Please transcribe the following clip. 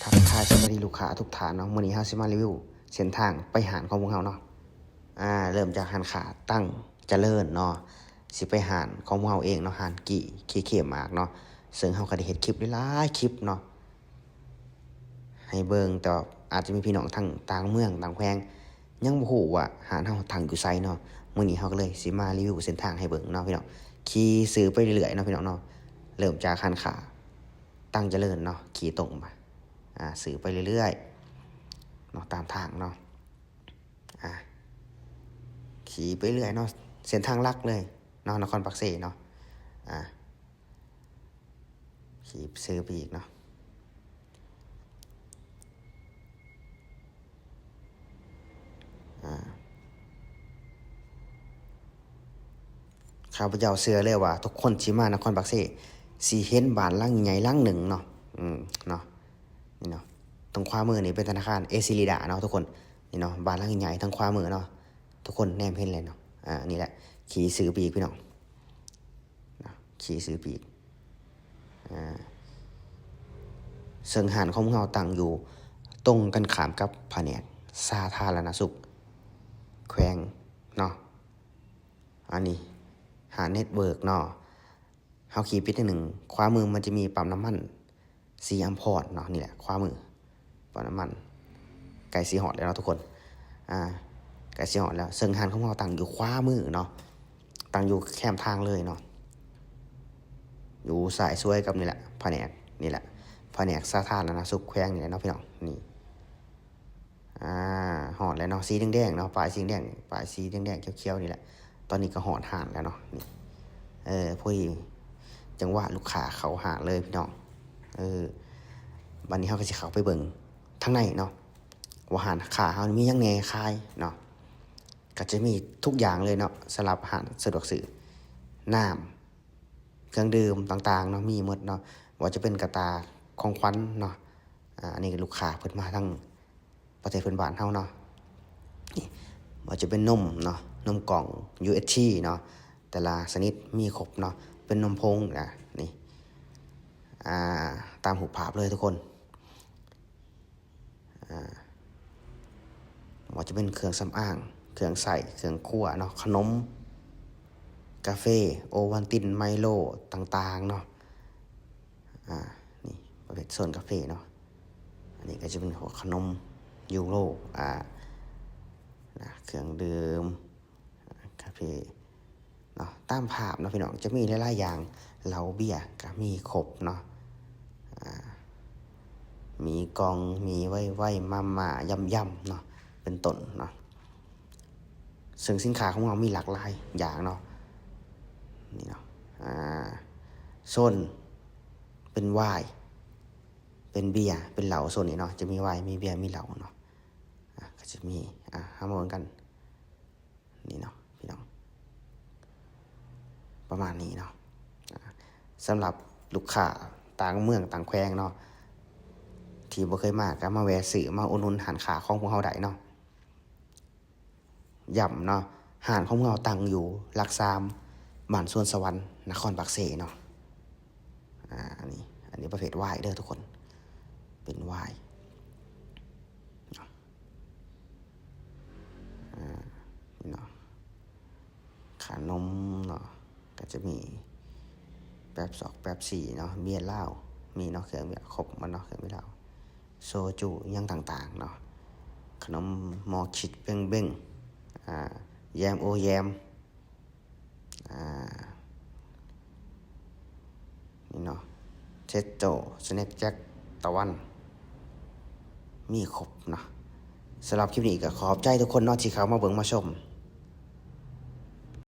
ທັກທາຍສະບາຍດີລູກຄ້າທຸກທ່ານເນາະ, ມື້ນີ້ເຮົາຊິມາຣີວິວເສັ້ນທາງໄປຮ້ານຂອງພວກເຮົາເນາະ. ອ່າ ເລີ່ມຈາກຮ້ານຄ້າຕັງຈະເລີນເນາະ, ຊິໄປຮ້ານຂອງພວກເຮົາເອງເນາະ, ຮ້ານກີ້ເຄເຄມາກເນາະ, ເຊິ່ງເຮົາກໍໄດ້ເຮັດຄລິບຫຼາຍໆຄລິບເນາະ ໃຫ້ເບິ່ງ, ແຕ່ວ່າອາດຈະມີພີ່ນ້ອງທັງຕ່າງເມືອງຕ່າງແຂວງ ຍັງບໍ່ຮູ້ວ່າຮ້ານເຮົາຕັ້ງຢູ່ໃສເນາະ. ມື້ນີ້ເຮົາກໍເລີຍຊິມາຣີວິວເສັ້ນທາງໃຫ້ເບິ່ງເນາະພີ່ນ້ອງ. ຂີ່ຊື່ໄປເລື້ອຍໆເນາະພີ່ນ້ອງເນາະ, ເລີ່ມຈາກຮ້ານຄ້າຕັງຈະເລີນເນາະ, ຂີ່ຕົງມາ ອ່າ ຊື່ໄປເລື້ອຍໆເນາະ, ຕາມທາງເນາະ, ອ່າ ຂີ່ໄປເລື້ອຍເນາະ, ເສັ້ນທາງຫຼັກເລີຍເນາະ, ນະຄອນປາກເຊເນາະ. ອ່າ ຂີ່ຊື່ໄປອີກເນາະ. ອ່າ ຂ້າພະເຈົ້າເຊື່ອເລີຍວ່າທຸກຄົນທີ່ມານະຄອນປາກເຊ ຊິເຫັນບ້ານຫຼັງໃຫຍ່ຫຼັງໜຶ່ງເນາະ. ອືມ ເນາະ, ນີ້ເນາະ, ທາງຂວາມືນີ້ເປັນທະນາຄານເອຊີລີດາເນາະທຸກຄົນ. ນີ້ເນາະ, ບ້ານຫຼັງໃຫຍ່ທາງຂວາມືເນາະ, ທຸກຄົນແນມເຫັນເລີຍເນາະ. ອ່າ ນີ້ແຫຼະ, ຂີ່ຊື່ໄປອີກພີ່ນ້ອງ. ນະ ຂີ່ຊື່ໄປອີກ. ອ່າ ເຊິ່ງຮ້ານຂອງພວກເຮົາຕັ້ງຢູ່ຕົງກັນຂ້າມກັບພະແນກສາທາລະນະສຸກແຂວງເນາະ. ອັນນີ້ຮ້ານເນັດເວີກເນາະ. ເຮົາຂີ່ໄປໜ້ອຍໜຶ່ງ, ຂວາມືມັນຈະມີປ້ຳນ້ຳມັນ ສີອຳພອນເນາະ, ນີ້ແຫຼະ ຂວາມືປ້ຳນ້ຳມັນ. ໃກ້ຊິຮອດແລ້ວເນາະທຸກຄົນ, ອ່າ ໃກ້ຊິຮອດແລ້ວ. ເຊິ່ງຮ້ານຂອງເຮົາຕັ້ງຢູ່ຂວາມືເນາະ, ຕັ້ງຢູ່ແຄມທາງເລີຍເນາະ, ຢູ່ຊ້າຍສວຍກັບນີ້ແຫຼະ ພະແນກ, ນີ້ແຫຼະ ພະແນກສາທາລະນະສຸກແຂວງນີ້ແຫຼະເນາະພີ່ນ້ອງ. ນີ້ ອ່າ ຮອດແລ້ວເນາະ, ສີແດງໆເນາະ, ປ້າຍສີແດງ, ປ້າຍສີແດງໆຂຽວໆນີ້ແຫຼະ. ຕອນນີ້ກໍຮອດຮ້ານແລ້ວເນາະ. ນີ້ ເອີ ພໍດີຈັງຫວະລູກຄ້າເຂົ້າຮ້ານເລີຍພີ່ນ້ອງ. ເອີ ບັດນີ້ເຮົາກໍຊິເຂົ້າໄປເບິ່ງທາງໃນເນາະ ວ່າຮ້ານຄ້າເຮົາມີຫຍັງແດ່ຂາຍເນາະ. ກໍຈະມີທຸກຢ່າງເລີຍເນາະ, ສຳລັບຮ້ານສະດວກຊື້, ນ້ຳ ເຄື່ອງດື່ມຕ່າງໆເນາະ, ມີໝົດເນາະ, ບໍ່ວ່າຈະເປັນກະຕ່າ ຂອງຂວັນເນາະ. ອ່າ ອັນນີ້ກໍລູກຄ້າເພິ່ນມາທາງ ປະເທດເພື່ອນບ້ານເຮົາເນາະ. ນີ້ ວ່າຈະເປັນນົມເນາະ, ນົມກ່ອງ ຢູເອັດທີ ເນາະ, ແຕ່ລະຊະນິດມີຄົບເນາະ, ເປັນນົມຜົງນະ. ນີ້ ອ່າ ຕາມຮູບພາບເລີຍທຸກຄົນ. ອ່າ ວ່າຈະເປັນເຄື່ອງສຳອາງ, ເຄື່ອງໃຊ້, ເຄື່ອງຄົວເນາະ, ຂະໜົມ, ກາເຟ, ໂອວັນຕິນ, ໄມໂລຕ່າງໆເນາະ. ອ່າ ນີ້ປະເພດໂຊນກາເຟເນາະ. ອັນນີ້ກໍຈະເປັນພວກຂະໜົມຢູໂຣ ອ່າ ນະ ເຄື່ອງດື່ມ ກາເຟເນາະ. ຕາມພາບເນາະພີ່ນ້ອງ, ຈະມີຫຼາຍໆຢ່າງ, ເຫຼົ້າເບຍກໍມີຄົບເນາະ. ອ່າ ມີກ່ອງ, ມີໄວໆ, ມາມ່າ, ຢຳໆເນາະ ເປັນຕົ້ນເນາະ. ເຊິ່ງສິນຄ້າຂອງເຮົາມີຫຼາກຫຼາຍຢ່າງເນາະ. ນີ້ເນາະ ອ່າ ໂຊນເປັນວາຍ ເປັນເບຍ ເປັນເຫຼົ້າ, ໂຊນນີ້ເນາະ ຈະມີວາຍ ມີເບຍ ມີເຫຼົ້າເນາະ. ອ່າ ກໍຈະມີ ອ່າ ເຮົາມາເບິ່ງກັນ. ນີ້ເນາະພີ່ນ້ອງ ປະມານນີ້ເນາະ. ອ່າ ສຳລັບລູກຄ້າຕ່າງເມືອງຕ່າງແຂວງເນາະ ທີ່ບໍ່ເຄີຍມາ ກໍມາແວ່ຊື້ ມາອຸດໜູນຮ້ານຄ້າຂອງພວກເຮົາໄດ້ເນາະ. ຢ້ຳເນາະ, ຮ້ານຂອງເຮົາຕັ້ງຢູ່ຫຼັກສາມ ບ້ານສວນສະຫວັນ ນະຄອນປາກເຊເນາະ. ອ່າ ອັນນີ້ ອັນນີ້ປະເພດວາຍເດີທຸກຄົນ, ເປັນວາຍເນາະ. ອ່າ ນີ້ເນາະ, ຂະໜົມເນາະ, ກໍຈະມີແປັບຊອກ ແປັບຊີເນາະ, ເບຍລາວ ມີເນາະ, ເຄື່ອງເບຍຄົບໝົດເນາະ, ເຄື່ອງເບຍລາວ. ໂຊຈູ ຫຍັງຕ່າງໆເນາະ, ຂະໜົມໝໍ້ຄິດເບັງໆ, ອ່າ ແຢມໂອແຢມ, ອ່າ ນີ້ເນາະ, ເທັດໂຈ, ສະແນັກແຈັກ, ຕາວັນ, ມີຄົບເນາະ. ສຳລັບຄລິບນີ້ກໍຂອບໃຈທຸກຄົນເນາະ ທີ່ເຂົ້າມາເບິ່ງມາຊົມ.